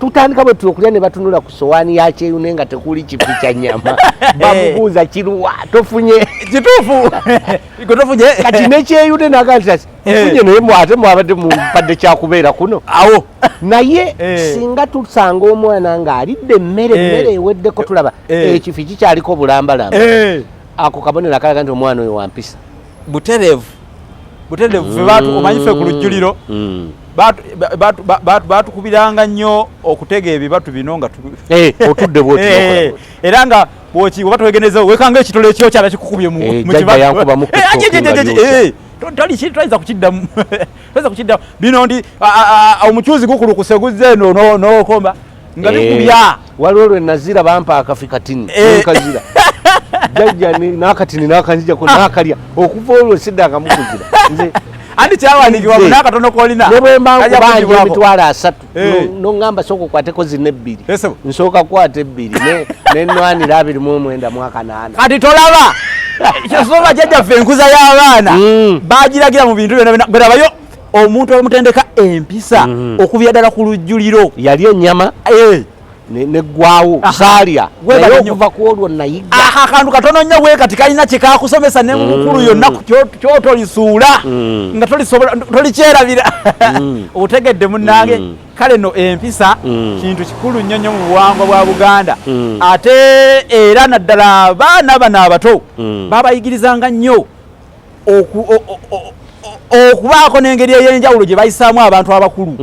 Tutandika bwe okulya ne batunula ku sowaani ya Kyeyune nga tekuli kifi kya nnyama, bamubuuza, "Kiruwa? Tofunye?" Kituufu, gwe tofunye. Kati ne Kyeyune naga nti, "Nfunye, naye ate mwabadde mumpadde kyakubeera kuno." Awo. Naye singa tusanga omwana ng'alidde emmere, emmere eweddeko, tulaba ekifi kikyaliko bulambalamba, ako kabonero akalaga nti omwana oyo wampisa. Butereevu, butereevu. Fe omanyi ffe ku lujjuliro baatukubiranga nnyo okutega ebibatu bino nga Otudde bw'oti, n'okola bw'oti. Era nga bwoki oba twegeneza, wekanga ekitole ekyokyala kikukubye mu mu Jjajja kibatu. yankubamu ku ttooke nga lyokya. Toyinza kukiddamu, toyinza kukiddamu. Bino nti omucuuzi gukulukuse guzze eno n'okomba nga bikubya. Waliwo lwe nazira, bampa akafi katini, nenkazira, jjajja n'akatini n'akanzijako n'akalya. Okuva olwo siddangamu kuzira nze. Andi kyawandiikibwa n'akatono kolina Ne bwe mba kajja nkubanja kugibwako. 300,000, noŋŋamba sooka okwateko zino ebbiri, Ssebo. nsooka kukwata ebbiri nenwanira 29 mu 8. Kati tolaba kyosoma, jjajjaffe enkuza y'abaana bagiragira mu bintu byonna byonna. Gwe omuntu omutendeka empisa okubya ddala ku lujjuliro. Yali ennyama neggwawo, saalya. Webale naye nnyo. okuva ku olwo nayiga. Aka akantu katono nnyo bwe kati kalina kye kakusomesa ne mu bukulu yonna kyotolisuula nga tolisobola tolikyerabira. Otegedde, munnange? Kale no empisa kintu kikulu nnyo nnyo mu buwangwa bwa Buganda. Ate era naddala abaana bano abato babayigirizanga nnyo okubaako n'engeri ey'enjawulo gye bayisaamu abantu abakulu.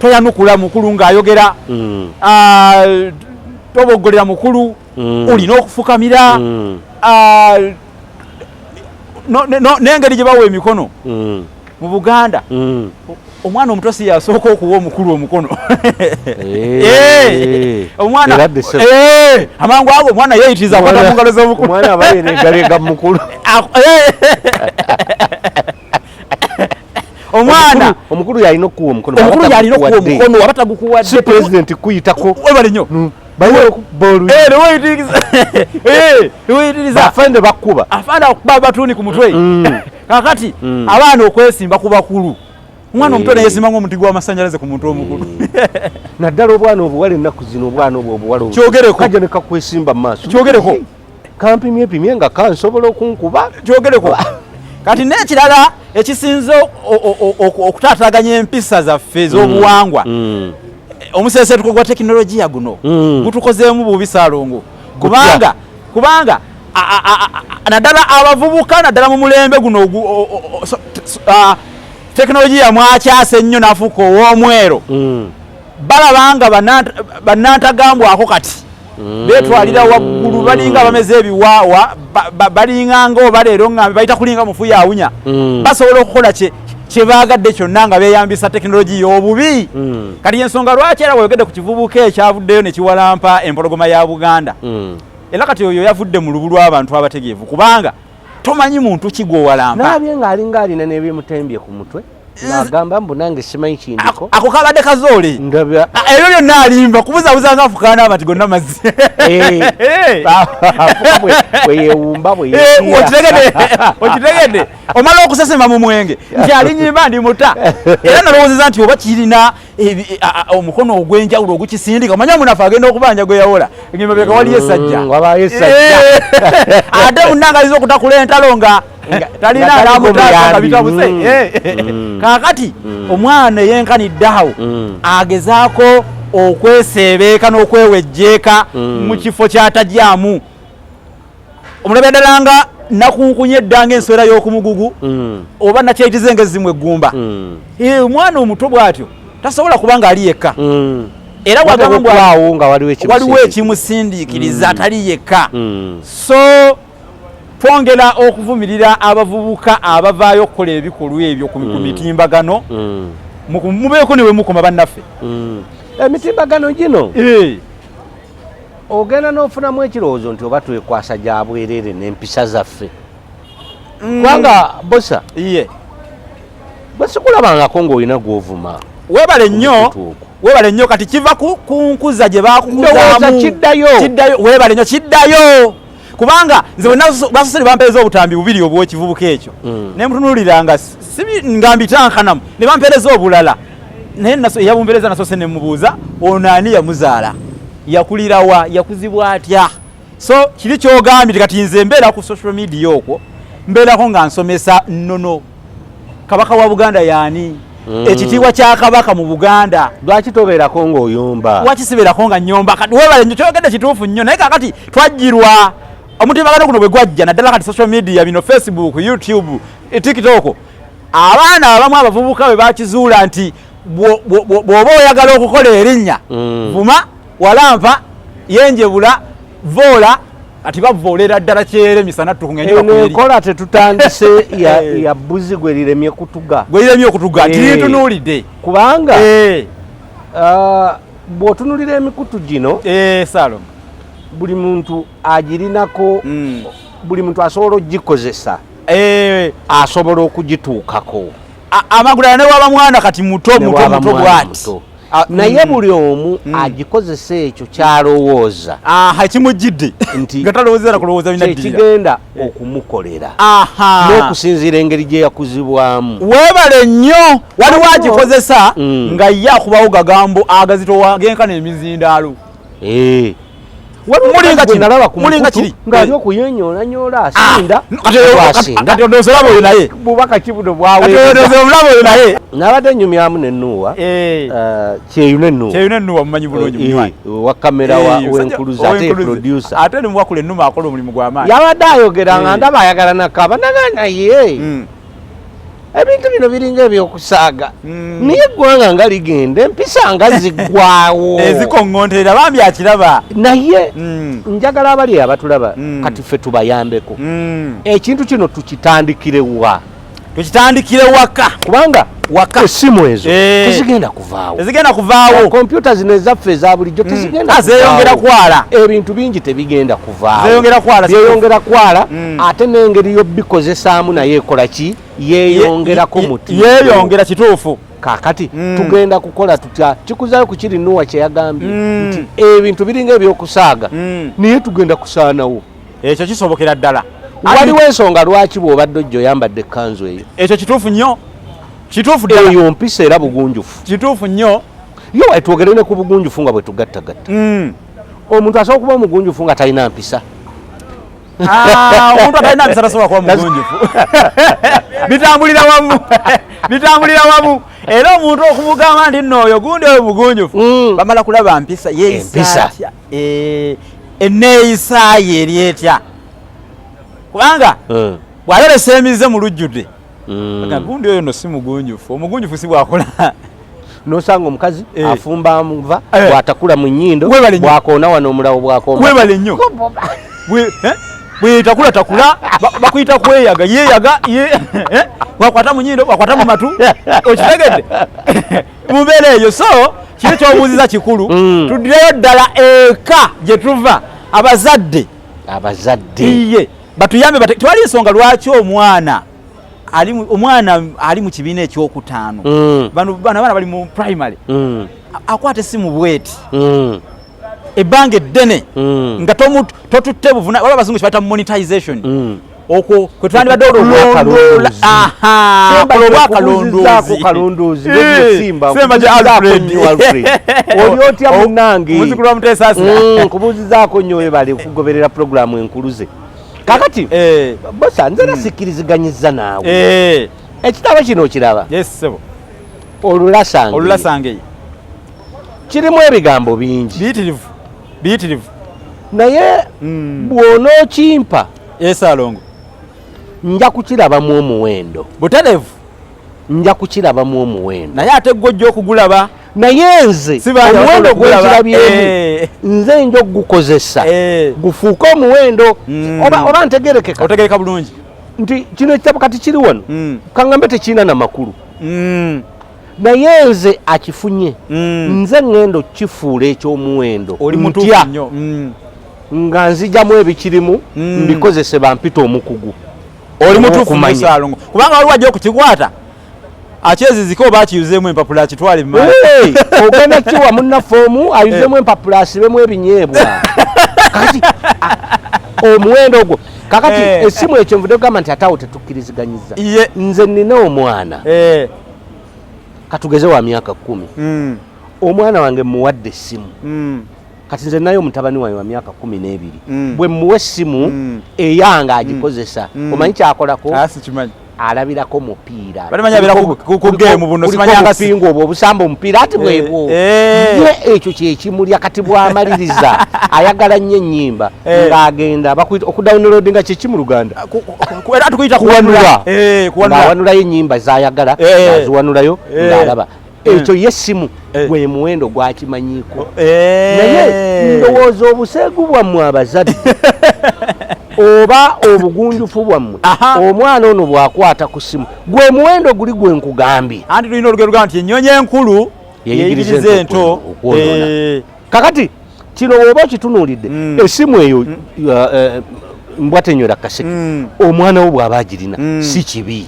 Toyanukula mukulu ng'ayogera, toboggolera mukulu, olina okufukamira, n'engeri gye bawa emikono mu Buganda. Omwana omuto si yasooka okuwa omukulu omukono. Omwana Era the same. Amangu ago omwana yeeyitiriza akwata mu ngalo z'omukulu. Omwana aba yeregalega mukulu. Omwana Omukulu yalina okuwa omukono. Omukulu yalina okuwa Bw'aba omukono aba tagukuwadde. Si president kuyitako. Webale nnyo. Balina okuba oluyi. Neweyitiriza. Neweyitiriza. Bafande bakkuba. Afaana okuba batuuni ku mutwe. Kakati abaana okwesimba ku bakulu, omwana omuto neyesimba ngaomuti gw'amasanyalaze ku muntu omukulu. Naddala obwana obuwala ennaku zino, obwana obwo obuwala obuto. Kyogereko. Kajja ne kakwesimba mu maaso. Kyogereko. Kampimye pimye nga kansobola okunkuba. Kyogereko. Kati n'ekirala ekisinze okutaataaganya empisa zaffe ez'obuwangwa, omuseeseetuko gwa tekinologiya guno gutukozeemu bubi, Saalongo, kubanga naddala abavubuka, naddala mu mulembe guno tekinologiya mwakyase ennyo n'afuuka ow'omwero, balaba nga bannantagambwako kati beetwalira waggulu, balinga abameze ebiwaawa, balinga nga oba leero ŋŋambe bayita kulinga mufu yawunya. Basobola okukola kye baagadde kyonna nga beeyambisa tekinologiya obubi. Kati ensonga lwaki era weyogedde ku kivubuka ekyavuddeyo ne kiwalampa empologoma ya Buganda, era kati oyo yavudde mu lubu lw'abantu abategeevu, kubanga tomanyi muntu ki gwowalampa. Nalabye ng'alinga alina n'ebyemutembye ku mutwe, ng'agamba mbu nange simanyi kindiko. Ako kabadde kazoole. Ndabya. Ah, ebyo byonna alimba kubuzabuza nga afukaana amati gonna mazzi. Afuka bwe yeewumba bwe yeeyiya. Okitegedde, okitegedde? Omala okusesema mu mwenge nti alinyimba ndi muta, era nalowoozeza nti oba kirina omukono ogw'enjawulo ogukisindika. Omanye omunafu agenda okubanja gwe yawola ngemabega waliyo essajja. Wabaayo essajja. Ate munnange ayinza okutakula entalo nga talina nga taliko anamutaasa nga muyambi. bitabuse. Kaakati omwana eyenkanidde awo agezaako okweseebeeka n'okwewejjeeka mu kifo kyatajyamu. Omulabya ddala nga nakunkunye edda ng'ensowera y'okumugugu oba nakyeyitiza engezimu eggumba. Omwana omuto bw'atyo tasobola kuba ng'ali yekka. Era bwagamba mbu okubaawo nga waliwo waliwo ekimusindiikiriza, atali yekka. So twongera okuvumirira abavubuka abavaayo okukola ebikolwa ebyo ku mitimbagano. Mubeeko ne we mukoma, bannaffe. Emitimbagano gino ogenda n'ofunamu ekirowoozo nti oba twekwasa gya bwereere n'empisa zaffe, kubanga bosa iye bwe sikulabangako ng'olina gw'ovuma Webale nnyo. omukutu ogwo. Webale nnyo. Kati kiva ku nkuza gye Ndowooza bakukuzaamu. kiddayo. Kiddayo, webale nnyo, kiddayo, kubanga nze bwe basose ne bampeereza obutambi bubiri obw'ekivubuka ekyo, ne mutunuulira nga nga mbitankanamu, ne bampeereza obulala. Naye eyabumbereza nasoose ne mubuuza, ono ani yamuzaala, yakulirawa, yakuzibwa atya? So kiri kyogambye, kati nze mbeera ku social media okwo, mbeerako nga nsomesa nnono. Kabaka wa Buganda yaani? Ekitiibwa kya Kabaka mu Buganda. Lwaki tobeerako ng'oyomba? Lwaki sibeerako nga nyomba? Kati webale nnyo, kyogedde kituufu nnyo. Naye kakati twajjirwa omutimbagano guno bwe gwajja, naddala kati social media bino, Facebook, YouTube, TikTok. Abaana abamu abavubuka bwe bakizuula nti bw'oba oyagala okukola erinnya, vuma, walampa, yenjebula, voola. Kati bavoolera ddala kyere misana ttuku. Eno enkola tetutandise ya bbuzi gwe liremye kutuga. Gwe liremye okutuga nti litunuulidde. Kubanga bw'otunulira emikutu gino, Saalongo, buli muntu agirinako, buli muntu asobola okugikozesa, asobola okugituukako. Amagulala ne waba mwana kati muto muto muto bwati. Naye buli omu agikozesa ekyo kyalowooza ekimujjidde nti nga talowooza na kulowooza binaddirira kyekigenda okumukolera n'okusinziira engeri gye yakuzibwamu. Weebale nnyo. Waliwo agikozesa nga ye akubawo gagambo agazitowa genkana emizindaalo. Mulinga kino, mulinga kiri ng'ali okuyenyoolanyoola, asinda. Kati odooza olaba oyo naye bubaka ki buno? Bwaweodooza omulaba oyo naye. Nabadde nyumyamu nennuwa Kyeyune Nuwa. Kyeyune Nuwa mumanyi bulungi, munywanyi. Wa kamera w'enkuluzi ate producer. Ate nimuwakula ennuma akola omulimu gw'amaanyi. Yabadde ayogera nga ndaba ayagala nakaba naga, naye ebintu bino biringa ebyokusaaga, naye eggwanga nga ligenda, empisa nga ziggwawo. Ezikoŋŋonterera bambi akiraba. Naye njagala abali abatulaba, kati ffe tubayambeko, ekintu kino tukitandikire wa? Tukitandikire waka. Kubanga waka essimu ezo tezigenda kuvaawo. Tezigenda kuvaawo. Kompyuta zino ezaffe eza bulijjo tezigenda. Zeyongera kwala. Ebintu bingi tebigenda kuvaawo. Zeyongera kwala. Byeyongera kwala, ate n'engeri yobikozesaamu naye ekola ki? Yeeyongerako muti. Yeeyongera, kituufu. Kakati tugenda kukola tutya? Kikuzayo ku kiri Nuwa kye yagambye nti ebintu biringa ebyokusaaga, naye tugenda kusaanawo. Ekyo kisobokera ddala. Waliwo ensonga lwaki bw'obadde ojja oyambadde ekkanzu eyo. Ekyo kituufu nnyo, kituufu ddala. Eyo mpisa era bugunjufu. Kituufu nnyo. Yo twogere ne ku bugunjufu nga bwe tugattagatta. Omuntu asobola okuba omugunjufu nga talina mpisa? Omuntu atalina mpisa tasobola kuba mugunjufu. Bitambulira wamu, bitambulira wamu. Era omuntu okumugamba nti nno oyo gundi oyo mugunjufu, bamala kulaba mpisa yeeyisa atya, enneeyisa ye eri etya, kubanga bw'ayolesa emize mu lujjudde, gundi oyo no si mugunjufu. Omugunjufu si bwakola. Nosanga omukazi afumba nva, bwatakula mu nnyindo, bwakoona wano omulawo bwakomba. Webale nnyo. Bwetakula takula bakuyita kweyaga, yeyaga, bwakwata mu nnyindo, bwakwata mu matu, okitegedde mu mbeera eyo. So kiri kyobuuziza kikulu. Tuddireyo ddala eka gye tuva, abazadde. Abazadde. Iye batuyambe. Tewali nsonga lwaki omwana omwana ali mu kibiina ekyokutaano, bano abaana bali mu primary, akwata essimu bweti ebbanga eddene nga totutte buvuna. Waliwo abazungu kyebayita monetization. Okwo kwe twandibadde olulondoola olwakalondoozi. Simba gya Alfred. Oli otya munnange? Muzzukulu wa Muteesasira. Nkubuuzizaako nnyo, webale okugoberera puroguramu Enkuluze. Kakati bosa, nze nasikiriziganyiza naawe. Ekitabo kino okiraba? Olulasange. Olulasange. Kirimu ebigambo bingi. Biyitirivu, biyitirivu. Naye bw'onookimpa, Esaalongo, nja kukirabamu omuwendo. Buterevu. Nja kukirabamu omuwendo. Naye ate gwe ojja okugulaba. Naye nze omuwendo gwekirabyemu, nze nja okugukozesa gufuuke omuwendo. Oba ntegerekeka? Otegereka bulungi. Nti kino ekitabo kati kiri wano, kaŋŋambe tekirina na makulu, naye nze akifunye, nze ŋŋenda okukifuula ekyomuwendo. Ntya nga nzijamu ebikirimu, mbikozese, bampita omukugu. Oli mutuufu, Salongo, kubanga waliwo ajja okukikwata akyezizike oba akiyuzeemu empapula akitwale. Ogenda kiwa munnaffe omu ayuzemu empapula asibemu ebinyeebwa. Kakati omuwendo ogwo, kakati essimu ekyo nvudde kugamba nti ate awo tetukkiriziganyiza. Nze nina omwana. Katugeze wa myaka 10. Omwana wange muwadde essimu. Kati nze naye omutabani wange wa myaka 12. Bwe mmuwa essimu eyange agikozesa. Omanyi kyakolako? Sikimanyi. Alabirako mupiira. Balimanya abeera ku game buno, simanya nga si- Kupinga obwo obusamba omupiira ati bwebwo. Ye ekyo kyekimulya kati bw'amaliriza ayagala nnyo ennyimba ng'agenda bakuyita okudownloadinga kiki mu Luganda? Era tukuyita Kuwanula. Kuwanula. Ng'awanulayo ennyimba z'ayagala, ng'aziwanulayo, ng'alaba. Ekyo ye essimu gwe muwendo gwakimanyiiko. Naye ndowooza obuseegu bwammwe abazadde oba obugunjufu bwammwe, omwana ono bw'akwata ku ssimu gwe muwendo guli gwe nkugambye. Anti tulina olugero lugamba nti ennyonyi enkulu Yeyigiriza yeyigiriza ento okwonoona. Kakati kino bw'oba okitunuulidde, essimu eyo mbwa tenywera kaseke, omwana wo bw'aba agirina si kibi.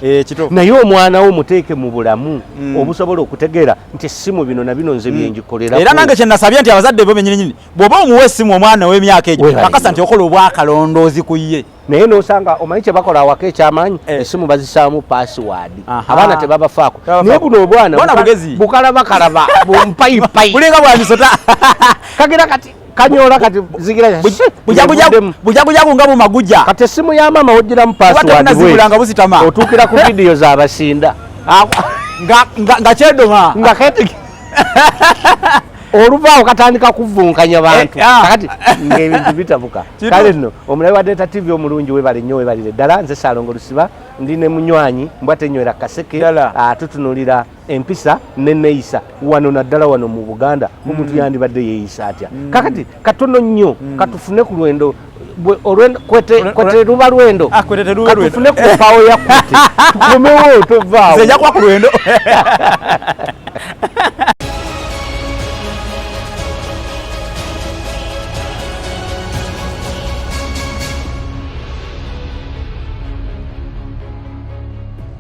Naye omwana wo muteeke mu bulamu obusobola okutegeera nti essimu bino na bino nze byengikolera. Era nange kye nasabye nti abazadde bo bennyini nyini, bw'oba omuwa essimu omwana ow'emyaka egyo, Weebale kakasa nnyo. nti okola obwakalondoozi ku ye. Naye n'osanga omanyi kye bakola awaka ekyamaanyi, essimu bazisaamu password. Abaana tebabafaako. Tebabafaako. Naye buno obwana Bwana bugezi. bukalabakalaba bumpayipayi. Bulinga bwa misota. Kagira kati kanyola kati zigira Bujagujagu nga bumaguja. Kati essimu ya maama wogiramu Kuba password tebunazibula nga bweti. busitama. Otuukira ku vidiyo z'abasinda. Nga kyedoma. Nga kati oluvaawo katandika kuvunkanya bantu. Kakati ng'ebintu bitabuka. Kale nno omulabi wa Delta TV omulungi webale nnyo, webalire ddala. Nze Ssalongo Lusiba, ndi ne munywanyi mbwa tenywera kaseke. Ddala. Tutunuulira empisa n'enneeyisa wano naddala wano mu Buganda. Omuntu yandibadde yeeyisa atya? Kakati katono nnyo katufune ku lwendo bwe, olwendo kwete, kwete luba lwendo. Kwete teruba lwendo. Katufune ku mpaawo ya kwete tukomewo tovaawo. Nze nja kuba ku lwendo.